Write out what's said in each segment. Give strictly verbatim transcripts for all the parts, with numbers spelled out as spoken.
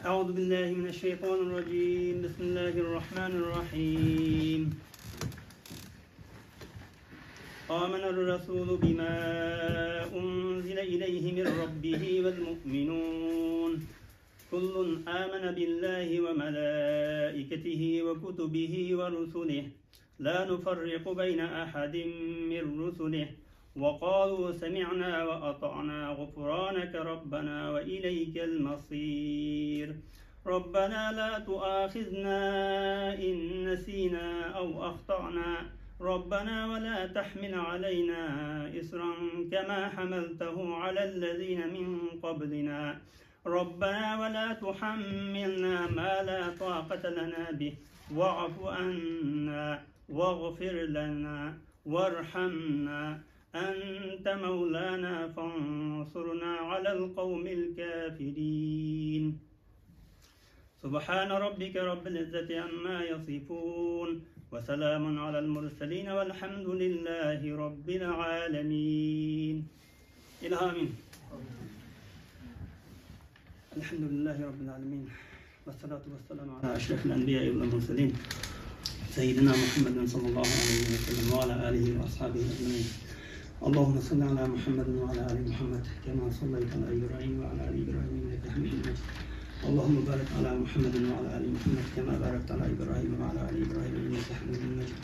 أعوذ بالله من الشيطان الرجيم. بسم الله الرحمن الرحيم. آمن الرسول بما أنزل إليه من ربه والمؤمنون. كل آمن بالله وملائكته وكتبه ورسله لا نفرق بين أحد من رسله وقالوا سمعنا وأطعنا غفرانك ربنا وإليك المصير. ربنا لا تؤاخذنا إن نسينا أو أخطأنا. ربنا ولا تحمل علينا إصرا كما حملته على الذين من قبلنا. ربنا ولا تحملنا ما لا طاقة لنا به واعف عنا واغفر لنا وارحمنا أنت مولانا فانصرنا على القوم الكافرين. سبحان ربك رب العزة عما يصفون وسلام على المرسلين والحمد لله رب العالمين. إلى آمين. الحمد لله رب العالمين. والصلاة والسلام على أشرف الأنبياء والمرسلين سيدنا محمد صلى الله عليه وسلم وعلى آله وأصحابه أجمعين. اللهم صل على محمد وعلى آل محمد كما صليت على إبراهيم وعلى آل إبراهيم إنك حميد مجيد. اللهم بارك على محمد وعلى آل محمد كما باركت على إبراهيم وعلى آل إبراهيم إنك حميد مجيد.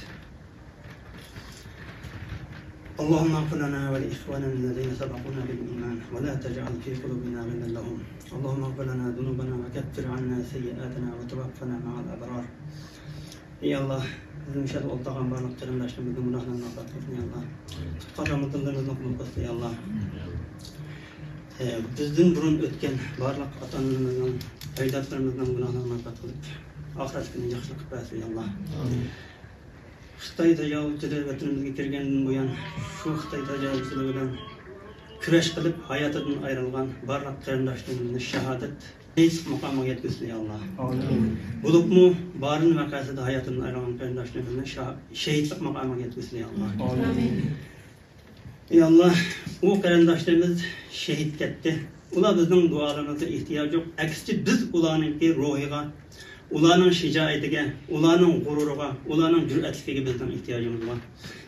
اللهم اغفر لنا ولإخواننا الذين سبقونا بالإيمان ولا تجعل في قلوبنا غلا لهم. اللهم اغفر لنا ذنوبنا وكفر عنا سيئاتنا وتوفنا مع الأبرار. ئى ئاللا، بىزنى مۇشۇ يەردە ئولتۇرغان بارلىق قېرىنداشلىرىمىزنىڭ گۇناھلىرىنى مەغپىرەت قىلغىن، ئى ئاللا. تۇتقان رامىزانلىرىمىزنى قوبۇل قىلسۇن، ئى ئاللا. ئى، بىزدىن بۇرۇن ئۆتكەن بارلىق ئاتا-ئانىلىرىمىزنىڭ، ئەجدادلىرىمىزنىڭ گۇناھلىرىنى مەغپىرەت قىلىپ، ئاخىرەت كۈنىنى ياخشىلىق قىلىپ بەرسۇن، ئى ئاللا. خىتاي تاجاۋۇزچىلىرى ۋەتىنىمىزگە كىرگەندىن بۇيان، شۇ خىتاي تاجاۋۇزچىلىرى بىلەن كۈرەش قىلىپ، ھاياتىدىن ئايرىلغان بارلىق قېرىنداشلىرىمىزنى شاھادەت، شېھىتلىق ماقامىغا يەتكۈزسۇن، ئى ئاللا. بولۇپمۇ بارىن ۋەقەسىدە ھاياتىدىن ئايرىلغان قېرىنداشلىرىمىزنى شا-، شېھىتلىق ماقامىغا يەتكۈزسۇن، ئى ئاللا. ئى ئاللا، ئۇ قېرىنداشلىرىمىز شېھىت كەتتى. ئۇلار بىزنىڭ دۇئالىرىمىزغا ئېھتىياجى يوق. ئەكسىچە، بىز ئۇلارنىڭكى روھىغا، ئۇلارنىڭ شىجائىتىگە، ئۇلارنىڭ غۇرۇرىغا، ئۇلارنىڭ جۈرئەتلىكىگە بىزنىڭ ئېھتىياجىمىز بار.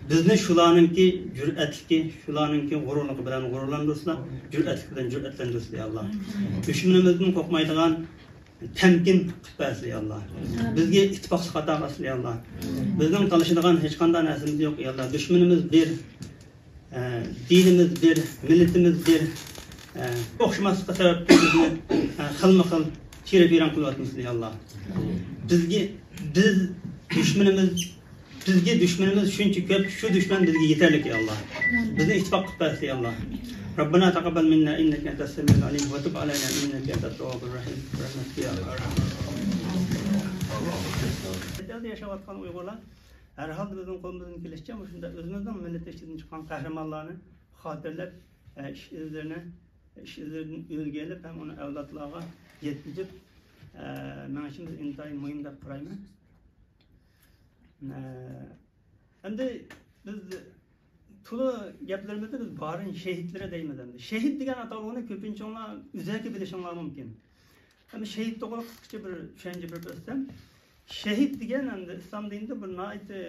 بىزنى شۇلارنىڭكى جۈرئەتلىكى، شۇلارنىڭكى غۇرۇرلۇقى بىلەن غۇرۇرلاندۇرسىلا، جۈرئەتلىك بىلەن جۈرئەتلەندۈرسىلا، ئى ئاللا. دۈشمىنىمىزدىن قورقمايدىغان تەمكىن قىلىپ بەرسىلە، ئى ئاللا. بىزگە ئىتتىپاقلىق ئاتا قىلسىلە، ئى ئاللا. بىزنىڭ تالىشىدىغان ھېچقانداق نەرسىمىز يوق، ئى ئاللا. دۈشمىنىمىز بىر، ئە، دىنىمىز بىر، مىللىتىمىز بىر، ئە، ئوخشىماسلىقى سەۋەبتىن بىزنى، ئە، خىلمۇ خىل چىرە-پىرەڭ قىلىۋاتىمىز، ئى ئاللا. بىزگە، بىز دۈشمىنىمىز، بىزگە دۈشمىنىمىز شۇنچە كۆپ، شۇ دۈشمەن بىزگە يېتەرلىك، ئى ئاللا. بىزنى ئىتتىپاق قىلىپ بەرسىلە، ئى ئاللا. ربنا تقبل منا إنك أنت السميع العليم وتب علينا إنك أنت التواب الرحيم. برحمتك يا أرحم الراحمين. چەت ئەلدە ياشاۋاتقان ئۇيغۇرلار ھەر ھالدا بىزنىڭ قولىمىزدىن كېلىشىچە مۇشۇنداق ئۆزىمىزنىڭ مىللىتى ئىچىدىن چىققان قەھرىمانلارنى خاتىرىلەپ، ئە، ئىش ئىزلىرىنى، ئىش ئىزلىرىدىن ئۈلگە ئېلىپ ھەم ئۇنى ئەۋلادلارغا يەتكۈزۈپ، ئە، مېڭىشىمىز ئىنتايىن مۇھىم دەپ قارايمەن. ئە، ئەمدى بىز تولا گەپلىرىمىزدە بىز بارىن شېھىتلىرى دەيمىز ئەمدى. شېھىت دېگەن ئاتالغۇنى كۆپىنچىڭلار ئۆزەكى بىلىشىڭلار مۇمكىن. ئەمدى شېھىت توغرىلىق قىسقىچە بىر چۈشەنچە بېرىپ ئۆتسەم، شېھىت دېگەن ئەمدى ئىسلام دىنىدا بىر ناھايىتى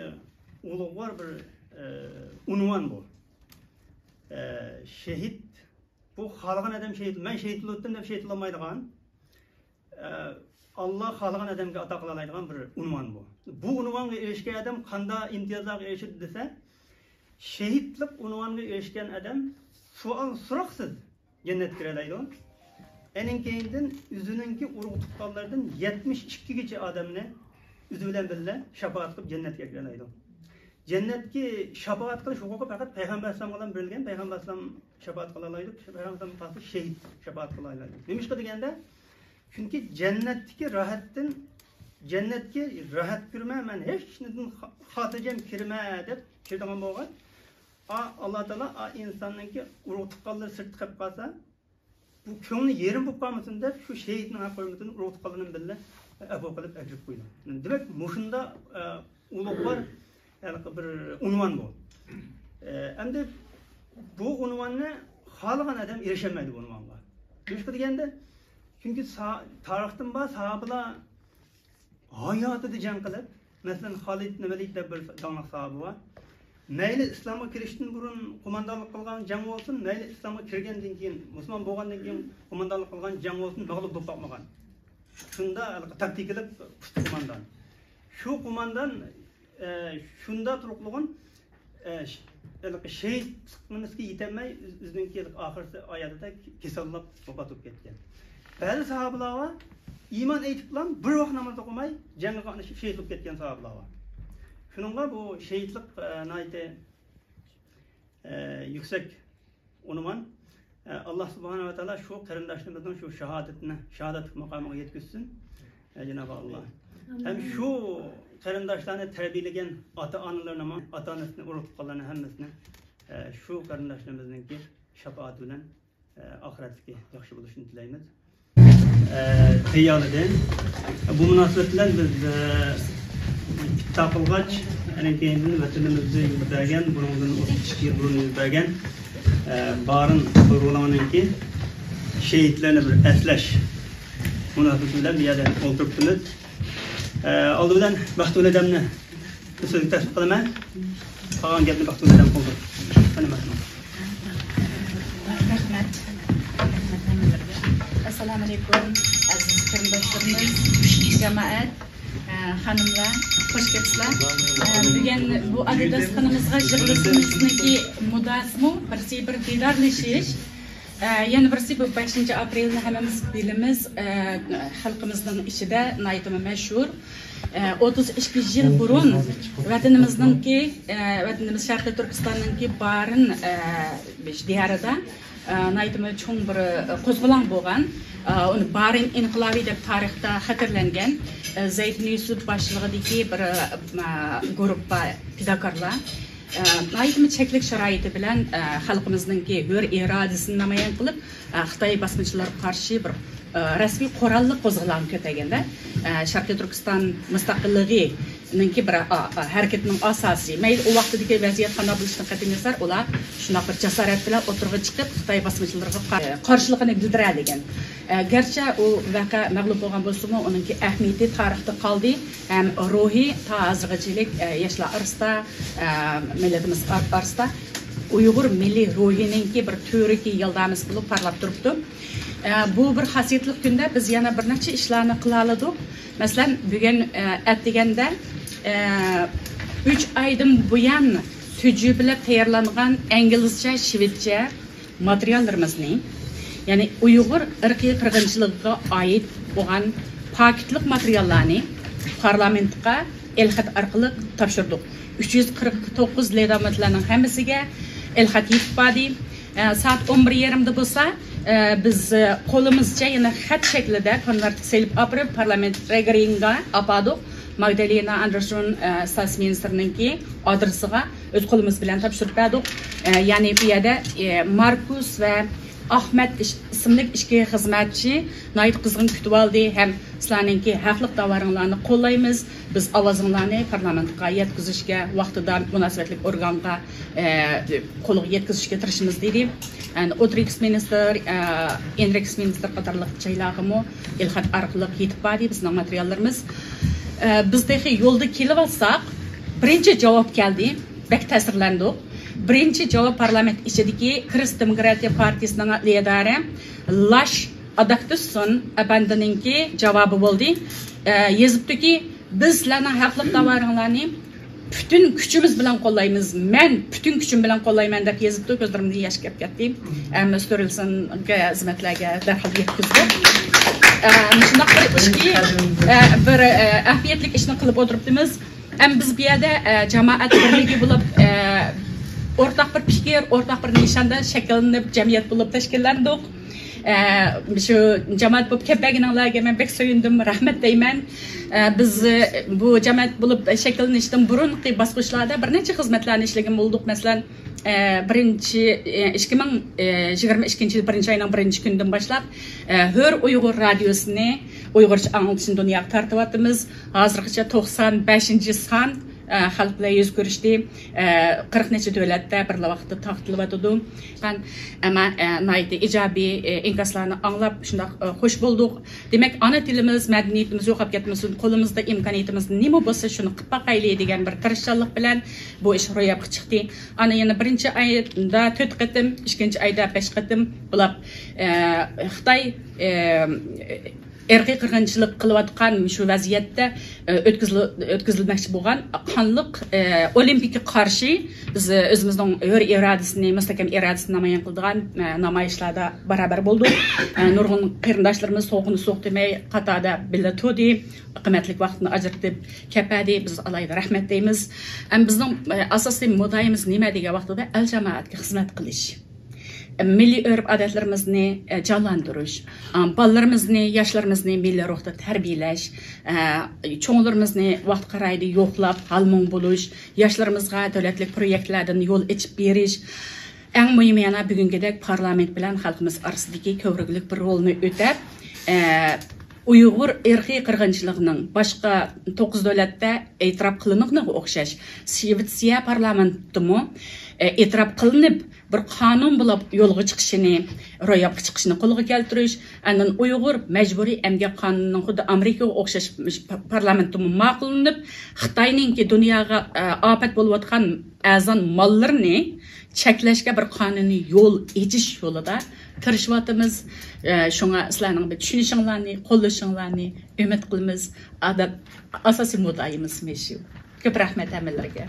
ئۇلۇغۋار بىر، ئە، ئۇنۋان بۇ. ئە، شېھىت، بۇ خالىغان ئادەم شېھىت، مەن شېھىت بولۇۋەتتىم دەپ شېھىت بولالمايدىغان، ئە، ئاللا خالىغان ئادەمگە ئاتا قىلالايدىغان بىر ئۇنۋان بۇ. بۇ ئۇنۋانغا ئېرىشكەن ئادەم قانداق ئىمتىيازلارغا ئېرىشىدۇ دېسە، شېھىتلىق ئۇنۋانىغا ئېرىشكەن ئادەم سوئال سوراقسىز جەننەتكە كىرەلەيدۇ. ئەنىڭ كەينىدىن ئۆزىنىڭكى ئۇرۇق تۇغقانلىرىدىن يەتمىش ئىككىگىچە ئادەمنى ئۆزى بىلەن بىللە شاپائەت قىلىپ جەننەتكە ئەكىرەلەيدۇ. جەننەتكە شاپائەت قىلىش ھوقۇقى پەقەت پەيغەمبەر ئەلەيھىسسالامغا بىلەن بەرىلگەن، پەيغەمبەر ئەلەيھىسسالام شاپائەت قىلالايدۇ، پەيغەمبەر ئەلەيھىسسالام قالسا شېھىت شاپائەت قىلالايدۇ. نېمىشقا دېگەندە، چۈنكى جەننەتتىكى راھەتتىن، جەننەتكە راھەت كىرمە، مەن ھېچ نېمىدىن خا-، خاتىرجەم كىرمە دەپ كىرىدىغان بولغان. ئا، ئاللا تائالا ئا ئىنساننىڭكى ئۇرۇق تۇغقانلىرى سىرتتا قېلىپ قالسا، بۇ كۆڭلى يېرىم بولۇپ قالمىسۇن دەپ، شۇ شېھىتنىڭ ھەق ھۆرمىتىدىن ئۇرۇق تۇغقانلىرىنى بىللە ئەپۇ قىلىپ ئەكىرىپ قويىدۇ. دېمەك، مۇشۇنداق، ئە، ئۇلۇغۋار ھېلىقى بىر ئۇنۋان بۇ. ئە، ئەمدى بۇ ئۇنۋاننى خالىغان ئادەم ئېرىشەلمەيدۇ بۇ ئۇنۋانغا. نېمىشقا دېگەندە، چۈنكى سا-، تارىختىن بار ساھابىلار ھاياتىدا جەڭ قىلىپ، مەسىلەن، خالىد ئىبن ۋەلىد دەپ بىر داڭلىق ساھابە بار. مەيلى ئىسلامغا كىرىشتىن بۇرۇن قوماندانلىق قىلغان جەڭ بولسۇن، مەيلى ئىسلامغا كىرگەندىن كېيىن، مۇسۇلمان بولغاندىن كېيىن قوماندانلىق قىلغان جەڭ بولسۇن، مەغلۇپ بولۇپ باقمىغان. شۇنداق ھېلىقى تاكتىكىلىق ئۇستا قوماندان. شۇ قوماندان، ئە، شۇنداق تۇرۇقلىغۇن، ئە، ش-، ھېلىقى شېھىتلىقىمىزغا يېتەلمەي، ئۆز-، ئۆزىنىڭكى ھېلىقى ئاخىرسى ھاياتىدا كېسەللەپ ۋاپات بولۇپ كەتكەن. بەزى ساھابىلار بار، ئىمان ئېيتىپلا بىر ۋاق ناماز ئوقۇماي، جەڭگە قاتنىشىپ شېھىت بولۇپ كەتكەن ساھابىلار بار. شۇنىڭغا بۇ شېھىتلىق، ئە، ناھايىتى، ئە، يۈكسەك ئۇنۋان. ئە، ئاللا سۇبھانەھۇ ۋە تائالا شۇ قېرىنداشلىرىمىزنىڭ شۇ شاھادىتىنى، شاھادەتلىك ماقامىغا يەتكۈزسۇن. ئە، جانابى ئاللا. ھەم شۇ قېرىنداشلارنى تەربىيەلىگەن ئاتا-ئانىلىرىنىمۇ، ئاتا-ئانىسىنى ئۇرۇق تۇغقانلارنى ھەممىسىنى، ئە، شۇ قېرىنداشلىرىمىزنىڭكى شاپائىتى بىلەن، ئە، ئاخىرەتلىكى ياخشى بولۇشىنى تىلەيمىز. ئە، تەييارلىدى. بۇ مۇناسىۋەت بىلەن بىز، ئە، ئىپتار قىلغاچ، ئەنە كېيىندىن ۋەتىنىمىزدە يۈز بەرگەن، بۇنىڭدىن ئوتتۇز ئىككى يىل بۇرۇن يۈز بەرگەن، ئە، بارىن قوزغىلىڭىنىڭكى شېھىتلىرىنى بىر ئەسلەش مۇناسىۋىتى بىلەن بۇ يەردە ئولتۇرۇپتىمىز. ئە، ئالدى بىلەن بەختىيار ھەدەمنى سۆزگە تەكلىپ قىلىمەن. قالغان گەپنى بەختىيار ھەدەم قىلىدۇ. قېنى، مەرھەمەت. رەھمەت. ئەسسالامۇئەلەيكۇم، ئەزىز قېرىنداشلىرىمىز، جامائەت، ئە، خانىملار، خوش كەپسىلەر. ئە، بۈگۈن بۇ ئادىداستخانىمىزغا يىغىلىشىمىزنىڭكى مۇددىئاسىمۇ بىرسى بىر دىدارلىشىش، ئە، يەنە بىرسى، بۇ بەشىنچى ئاپرېلنى ھەممىمىز بىلىمىز، ئە، خەلقىمىزنىڭ ئىچىدە ناھايىتىمۇ مەشھۇر. ئە، ئوتتۇز ئىككى يىل بۇرۇن ۋەتىنىمىزنىڭكى، ئە، ۋەتىنىمىز شەرقىي تۈركىستاننىڭكى بارىن، ئە، دىيارىدا، ئە، ناھايىتىمۇ چوڭ بىر، ئە، قوزغىلاڭ بولغان. ئە، ئۇنى بارىن ئىنقىلابى دەپ تارىختا خاتىرىلەنگەن. ئە، زەيتۇن يۈسۈپ باشچىلىقىدىكى بىر، ئە، گۇرۇپپا پىداكارلار. ئە، ناھايىتىمۇ چەكلىك شارائىتى بىلەن، ئە، خەلقىمىزنىڭكى ھۆر ئىرادىسىنى نامايان قىلىپ، ئە، خىتاي باسقۇنچىلىرىغا قارشى بىر، ئە، رەسمىي قوراللىق قوزغىلاڭ كۆتەرگەندە، ئە، شەرقىي تۈركىستان مۇستەقىللىقىنىڭكى بىر، ئا، ئا، ھەرىكىتىنىڭ ئاساسى، مەيلى ئۇ ۋاقتىدىكى ۋەزىيەت قانداق بولۇشىدىن قەتئىينەزەر، ئۇلار شۇنداق بىر جاسارەت بىلەن ئوتتۇرىغا چىقىپ، خىتاي باسقۇنچىلىرىغا قا-، قارشىلىقىنى بىلدۈرەلىگەن. ئە، گەرچە ئۇ ۋەقە مەغلۇپ بولغان بولسىمۇ، ئۇنىڭكى ئەھمىيىتى تارىختا قالدى. ھەم روھى تا ھازىرغىچىلىك، ئە، ياشلار ئارىسىدا، ئە، مىللىتىمىز ئار-، ئارىسىدا ئۇيغۇر مىللىي روھىنىڭكى بىر تۈۋرۈكى يىلتىزى بولۇپ پارلاپ تۇرۇپتۇ. ئە، بۇ بىر خاسىيەتلىك كۈندە بىز يەنە بىر نەچچە ئىشلارنى قىلالىدۇق. مەسىلەن، بۈگۈن، ئە، ئەتىگەندە، ئە، ئۈچ ئايدىن بۇيان تۈجۈپىلەپ تەييارلانغان ئىنگلىزچە، شىۋېتچە ماتېرىياللىرىمىزنى، يەنى ئۇيغۇر ئىرقىي قىرغىنچىلىقىغا ئائىت بولغان پاكىتلىق ماتېرىياللارنى پارلامېنتقا ئېلخەت ئارقىلىق تاپشۇردۇق. ئۈچ يۈز قىرىق توققۇز لېدامېتلارنىڭ ھەممىسىگە ئېلخەت يېتىپ باردى. ئە، سائەت ئون بىر يېرىمدا بولسا، ئە، بىز، ئە، قولىمىزچە يەنە خەت شەكلىدە كونۋېرتكە سېلىپ ئاپىرىپ، پارلامېنت رېگرىنگا ئاپاردۇق. ماگدالېنا ئاندېرسون، ئە، ستاتسمىنىستىرنىڭكى ئادرېسىغا ئۆز قولىمىز بىلەن تاپشۇرۇپ بەردۇق. ئە، يەنى بۇ يەردە، ئە، ماركۇس ۋە ئەخمەت ئىش-، ئىسىملىك ئىككى خىزمەتچى ناھايىتى قىزغىن كۈتۈۋالدى ھەم سىلەرنىڭكى ھەقلىق داۋالىرىڭلارنى قوللايمىز. بىز ئاۋازىڭلارنى پارلامېنتقا يەتكۈزۈشكە، ۋاقتىدا مۇناسىۋەتلىك ئورگانغا، ئە، قولغا يەتكۈزۈشكە تىرىشىمىز، دېدى. ئەنە ئوترىكس مىنىستىر، ئە، ئېنرىكس مىنىستىر قاتارلىق جايلارغىمۇ ئېلخەت ئارقىلىق يېتىپ باردى بىزنىڭ ماتېرىياللىرىمىز. ئە، بىز تېخى يولدا كېلىۋاتساق، بىرىنچى جاۋاب كەلدى. بەك تەسىرلەندۇق. بىرىنچى جاۋاب پارلامېنت ئىچىدىكى كىرىستىيان دېموكراتىيە پارتىيىسىنىڭ لىدىرى لاش ئاداكتۇسسون ئەپەندىنىڭكى جاۋابى بولدى. ئە، يېزىپتۇكى، بىز سىلەرنىڭ ھەقلىق داۋالىرىڭلارنى پۈتۈن كۈچىمىز بىلەن قوللايمىز، مەن پۈتۈن كۈچۈم بىلەن قوللايمەن، دەپ يېزىپتۇ. كۆزلىرىمدىن ياش كېلىپ كەتتى. ئەمما ستورلسونغا، خىزمەتلەرگە دەرھال يەتكۈزدۇق. ئە، مۇشۇنداق بىر ئىشكى، ئە، بىر، ئە، ئەھمىيەتلىك ئىشنى قىلىپ ئولتۇرۇپتىمىز. ئەمما بىز بۇ يەردە، ئە، جامائەت بىرلىكى بولۇپ، ئە، ئورتاق بىر پىكىر، ئورتاق بىر نىشاندا شەكىللىنىپ، جەمئىيەت بولۇپ تەشكىللەندۇق. ئە، شۇ جامائەت بولۇپ كەپ بەرگىنىڭلارگە مەن بەك سۆيۈندۈم، رەھمەت دەيمەن. ئە، بىز، ئە، بۇ جامائەت بولۇپ شەكىللىنىشتىن بۇرۇنقى باسقۇچلاردا بىر نەچچە خىزمەتلەرنى ئىشلىگەن بولدۇق. مەسىلەن، ئە، بىرىنچى، ئە، ئىككى مىڭ، ئە، يىگىرمە ئىككىنچى يىل بىرىنچى ئاينىڭ بىرىنچى كۈنىدىن باشلاپ، ئە، ھۆر ئۇيغۇر رادىيوسىنى ئۇيغۇرچە ئاڭلىتىشنى دۇنياغا تارتىۋاتىمىز. ھازىرغىچە توقسان بەشىنچى سان ئە، خەلق بىلەن يۈز كۆرۈشتى. ئە، قىرىق نەچچە دۆلەتتە بىرلا ۋاقىتتا تارقىتىلىۋاتىدۇ. ئەمما، ئە، ناھايىتى ئىجابىي، ئە، ئىنكاسلارنى ئاڭلاپ، شۇنداق، ئە، خوش بولدۇق. دېمەك، ئانا تىلىمىز، مەدەنىيىتىمىز يوقاپ كەتمىسۇن، قولىمىزدا ئىمكانىيىتىمىز نېمە بولسا، شۇنى قىلىپ باقايلى دېگەن بىر تىرىشچانلىق بىلەن بۇ ئىش روياپقا چىقتى. ئاندىن يەنە بىرىنچى ئايدا تۆت قېتىم، ئىككىنچى ئايدا بەش قېتىم بۇلاپ، ئە، خىتاي، ئە، ئىرقىي قىرغىنچىلىق قىلىۋاتقان شۇ ۋەزىيەتتە، ئە، ئۆتكۈزۈل-، ئۆتكۈزۈلمەكچى بولغان قانلىق، ئە، ئولىمپىككا قارشى بىز ئۆزىمىزنىڭ ھۆر ئىرادىسىنى، مۇستەھكەم ئىرادىسىنى نامايان قىلىدىغان، ئە، نامايىشلاردا باراۋەر بولدۇق. ئە، نۇرغۇن قېرىنداشلىرىمىز سوغۇقىنى سوغۇتماي قاتاردا بىللە تۇردى. قىممەتلىك ۋاقتىنى ئاجرىتىپ كەپەدى. بىز ئالاھىدە رەھمەت دەيمىز. ئەم، بىزنىڭ، ئە، ئاساسىي مۇددىئىمىز نېمە دېگەن ۋاقتىدا ئەل جامائەتكە خىزمەت قىلىش. مىللىي ئۆرپ-ئادەتلىرىمىزنى، ئە، جانلاندۇرۇش، ئا، بالىلىرىمىزنى، ياشلىرىمىزنى مىللىي روھتا تەربىيەلەش، ئە، چوڭلىرىمىزنى ۋاقتى قارايدا يوقلاپ، ھال-مۇڭ بولۇش، ياشلىرىمىزغا دۆلەتلىك پرويېكتلاردىن يول ئېچىپ بېرىش. ئەڭ مۇھىمى يەنە بۈگۈنكىدەك پارلامېنت بىلەن خەلقىمىز ئارىسىدىكى كۆۋرۈكلۈك بىر رولنى ئۆتەپ، ئە، ئۇيغۇر ئىرقىي قىرغىنچىلىقىنىڭ باشقا توققۇز دۆلەتتە ئېتىراپ قىلىنغىنىغا ئوخشاش، شىۋېتسىيە پارلامېنتىمۇ، ئە، ئېتىراپ قىلىنىپ، بىر قانۇن بولاپ يولغا چىقىشىنى، روياپقا چىقىشىنى قولغا كەلتۈرۈش، ئاندىن ئۇيغۇر مەجبۇرىي ئەمگەك قانۇنىنىڭ خۇددى ئامېرىكىغا ئوخشاش پارلامېنتتىمۇ ماقۇللىنىپ، خىتاينىڭكى دۇنياغا، ئە، ئاپەت بولۇۋاتقان ئەرزان ماللىرىنى چەكلەشكە بىر قانۇنىي يول ئېچىش يولىدا تىرىشىۋاتىمىز. ئە، شۇڭا سىلەرنىڭ بىر چۈشىنىشىڭلارنى، قوللىشىڭلارنى ئۈمىد قىلىمىز. ئادەت-، ئاساسىي مۇددىئىمىز مۇشۇ. كۆپ رەھمەت ھەممىلەرگە.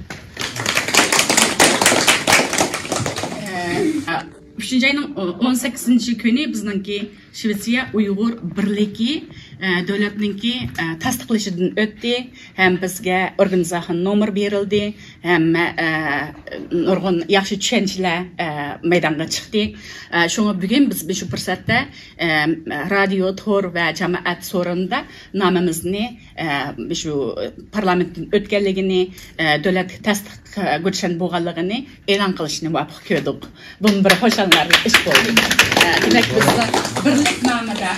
ئە، ئۈچىنچى ئاينىڭ ئون سەككىزىنچى كۈنى بىزنىڭكى شىۋېتسىيە ئۇيغۇر بىرلىكى، ئە، دۆلەتنىڭكى، ئە، تەستىقلىشىدىن ئۆتتى ھەم بىزگە ئورگانىزاتسىيە نومۇرى بېرىلدى ھەم، ئە، نۇرغۇن ياخشى چۈشەنچىلەر، ئە، مەيدانغا چىقتى. ئە، شۇڭا بۈگۈن بىز شۇ پۇرسەتتە، ئە، رادىيو، تور ۋە جامائەت سورۇنىدا نامىمىزنى، ئە، شۇ پارلامېنتتىن ئۆتكەنلىكىنى، ئە، دۆلەتلىك تەستىق، ئە، گۇچەن بولغانلىقىنى ئېلان قىلىشنى مۇۋاپىق كۆردۇق. بۇمۇ بىر خۇشاللىنارلىق ئىش بولدى. ئە، دېمەك، بىز بىرلىكنامىدە،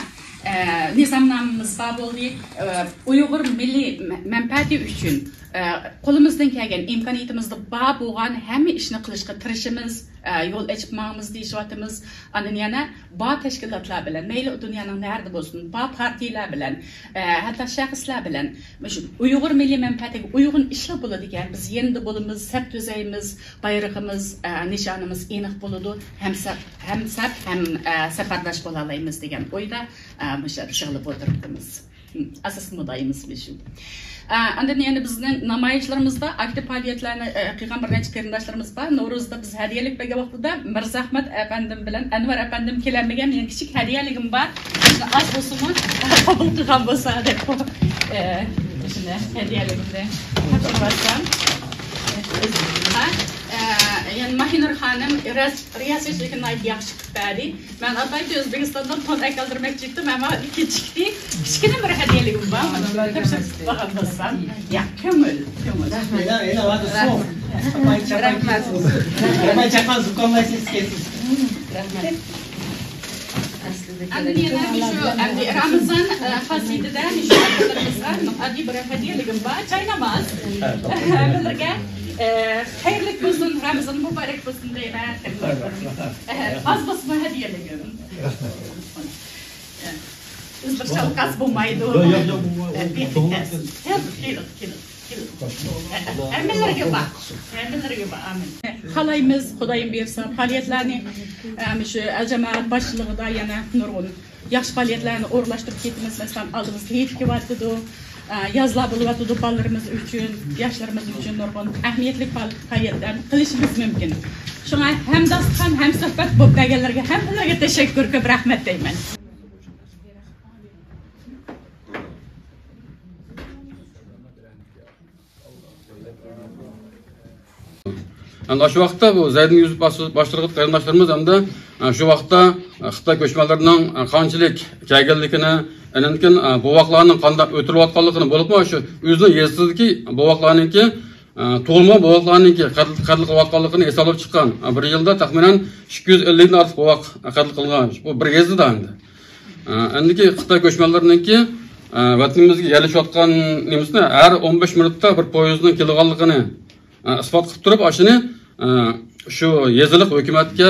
ئە، نىزامنامىمىز بار بولدى. ئە، ئۇيغۇر مىللىي مە-، مەنپەئەتى ئۈچۈن، ئە، قولىمىزدىن كەلگەن، ئىمكانىيىتىمىزدە بار بولغان ھەممە ئىشنى قىلىشقا تىرىشىمىز، ئە، يول ئېچىپ ماڭىمىز دېيىشىۋاتىمىز. ئاندىن يەنە بار تەشكىلاتلار بىلەن، مەيلى ئۇ دۇنيانىڭ نەرىدە بولسۇن، بار پارتىيىلەر بىلەن، ئە، ھەتتا شەخسلەر بىلەن مۇشۇ ئۇيغۇر مىللىي مەنپەئەتىگە ئۇيغۇن ئىشلار بولىدىكەن، بىز يېنىدا بولىمىز، سەپ تۈزەيمىز، بايرىقىمىز، ئە، نىشانىمىز ئېنىق بولىدۇ، ھەم سەپ، ھەم سەپ، ھەم، ئە، سەپەرداش بولالايمىز دېگەن ئويدا، ئە، مۇشۇ يىغىلىپ ئولتۇرۇپتىمىز. ئاساسىي مۇددىئىمىز مۇشۇ. ئا، ئاندىن يەنە بىزنىڭ نامايىشلىرىمىزدا ئاكتىپ پائالىيەتلەرنى، ئە، قىلغان بىر نەچچە قېرىنداشلىرىمىز بار. نورۇزدا بىز ھەدىيەلىك بەرگەن ۋاقتىدا مىرزا ئەخمەت ئەپەندىم بىلەن ئەنۋەر ئەپەندىم كېلەلمىگەن، مېنىڭ كىچىك ھەدىيەلىكىم بار. شۇنى ئاز بولسىمۇ قوبۇل قىلغان بولسا دەپ، ئە، شۇنى ھەدىيەلىكىمنى تاپشۇرۇۋاتسام. ھە، ئە، يەنە ماھىنۇر خانىم رەس-، رىياسەتچىلىكىنى ناھايىتى ياخشى بەردى. مەن ئاتايتى ئۆزبېكىستاندىن تون ئەكەلدۈرمەكچى ئىدىم، ئەمما كېچىكتى. كىچىككىنە بىر ھەدىيەلىكىم بار، مانا تاپشۇرۇپ قالغان بولسام. يا، كۆڭۈل، كۆڭۈل. رەھمەت. ئاپاي چاپان، ئاپاي چاپان زۇكاملايسىز كەتسىز. رەھمەت. ئاندىن يەنە مۇشۇ، ئەمدى رامىزان، ئە، خاسىيىتىدە مۇشۇ ئاكىلىرىمىزغا ئاددىي بىر ھەدىيەلىكىم بار، چايناماز. ھەممىلەرگە، ئە، خەيرلىك بولسۇن، رامىزان مۇبارەك بولسۇن دەيمەن. ئە، ئاز بولسىمۇ ھەدىيەلىكىم. ئۆزبېكچە ئاز بولمايدۇ. ياق، ياق، ياق، بولمايدۇ. بىر كېلىڭ، كېلىڭ، كېلىڭ. ھەممىلەرگە بار. ھەممىلەرگە بار. ئامىن. خالايمىز، خۇدايىم بۇيرۇسا، پائالىيەتلەرنى، ئە، مۇشۇ ئەل جامائەت باشچىلىقىدا يەنە نۇرغۇن ياخشى پائالىيەتلەرنى ئورۇنلاشتۇرۇپ كېتىمىز. مەسىلەن، ئالدىمىزدا ھېيت كېلىۋاتىدۇ. ئە، يازلار بولۇۋاتىدۇ. بالىلىرىمىز ئۈچۈن، ياشلىرىمىز ئۈچۈن نۇرغۇن ئەھمىيەتلىك پائال-، پائالىيەتلەرنى قىلىشىمىز مۇمكىن. شۇڭا ھەم داستىخان، ھەم سۆھبەت بولۇپ بەرگەنلەرگە ھەممىلەرگە تەشەككۈر، كۆپ رەھمەت دەيمەن. ئەمدى شۇ ۋاقىتتا بۇ زەيدىن يۈسۈپ باش-، باشلىقىدىكى قېرىنداشلىرىمىز ئەمدى، ئە، شۇ ۋاقىتتا، ئە، خىتاي كۆچمەنلىرىنىڭ، ئە، قانچىلىك كەلگەنلىكىنى، ئاندىن كېيىن، ئە، بوۋاقلارنىڭ قانداق ئۆلتۈرۈلۈۋاتقانلىقىنى، بولۇپمۇ شۇ ئۆزىنىڭ يېزىسىدىكى بوۋاقلارنىڭكى، ئە، تۇغۇلما بوۋاقلارنىڭكى قەتل، قەتل قىلىۋاتقانلىقىنى ھېسابلاپ چىققان. ئە، بىر يىلدا تەخمىنەن ئىككى يۈز ئەللىكتىن ئارتۇق بوۋاق، ئە، قەتل قىلغان. بۇ بىر يېزىدا ئەمدى. ئە، ئەمدىكى خىتاي كۆچمەنلىرىنىڭكى، ئە، ۋەتىنىمىزگە يەرلىشىۋاتقان نېمىسىنى ھەر ئون بەش مىنۇتتا بىر پويىزنىڭ كېلىدىغانلىقىنى، ئە، ئىسپات قىلىپ تۇرۇپ، ئاشۇنى، ئە، شۇ يېزىلىق ھۆكۈمەتكە